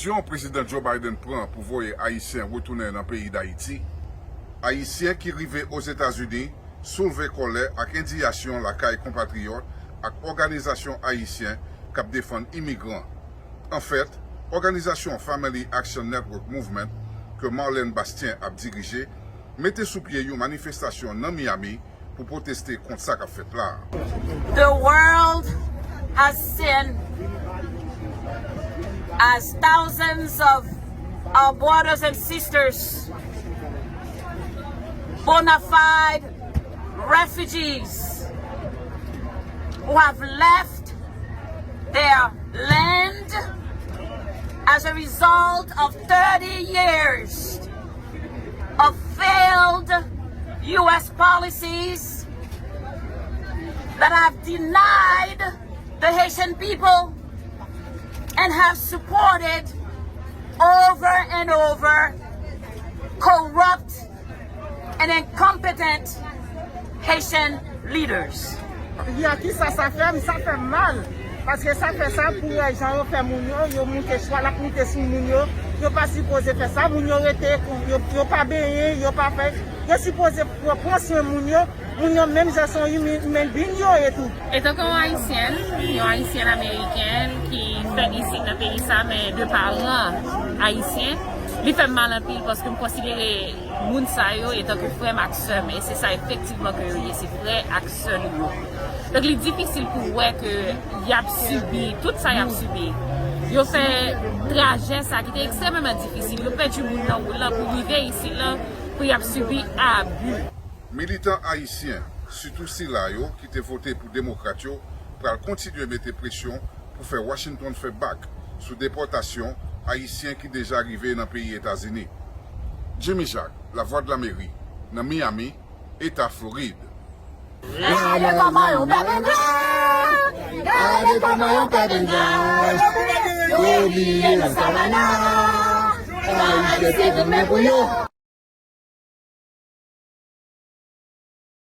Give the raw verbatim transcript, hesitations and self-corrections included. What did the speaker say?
Desizyon Prezidan Joe Biden pran pou voye Ayisyen retounen nan peyi Dayiti, Ayisyen ki rive Ozetazini soulve kòlè ak endiyasyon lakay konpatriyòt ak òganizasyon ayisyen k ap defann imigran. Anfèt, òganizasyon Family Action Network Movement, ke Marlène Bastien ap dirije, mete sou pye yon manifestasyon nan Miami pou pwoteste kont sa k ap fèt la. The world has seen as thousands of our brothers and sisters, bona fide refugees who have left their land as a result of thirty years of failed U S policies that have denied the Haitian people and have supported over and over corrupt and incompetent Haitian leaders. Ya kisa sa fè m? Sa fè m mal. Paske sa fè sa pou wè jan yo fè moun yo, yo moute chwal ap moute sou moun yo. Yo pa sipoze fè sa, moun yo rete, yo, yo pa benyen, yo pa fè, yo sipoze pran, pran swen moun yo. Moun yo menm jan se yon human being yo ye tou. Etanke yon Ayisyèn, yon Ayisyèn Amerikèn ki fèt isit nan peyi sa, men de paran ayisyen, li fè m mal anpil paske m konsidere moun sa yo etanke frè m ak sè m, e se sa efektivman ke yo ye, se frè ak sè nou yo. Donk li difisil pou w wè ke y ap sibi tout sa y ap sibi. Yo fè trajè sa ki te ekstrèmeman difisil, yo pèdi moun nan wout lan pou rive isit lan, pou y ap sibi abi. Militan ayisyen, sitou sila yo ki te vote pou demokrat yo, pral kontinye mete presyon pou fè Washington fè bak sou depòtasyon ayisyen ki deja rive nan peyi Etazini. Jimmy Jacques, Lavwadlamerik, nan Miami, Eta Florid. Gade kòman yon bèl endèj! Gade kòman yon bèl endèj! Yo bliye nan savana! Ayisyen se granmè pou yo!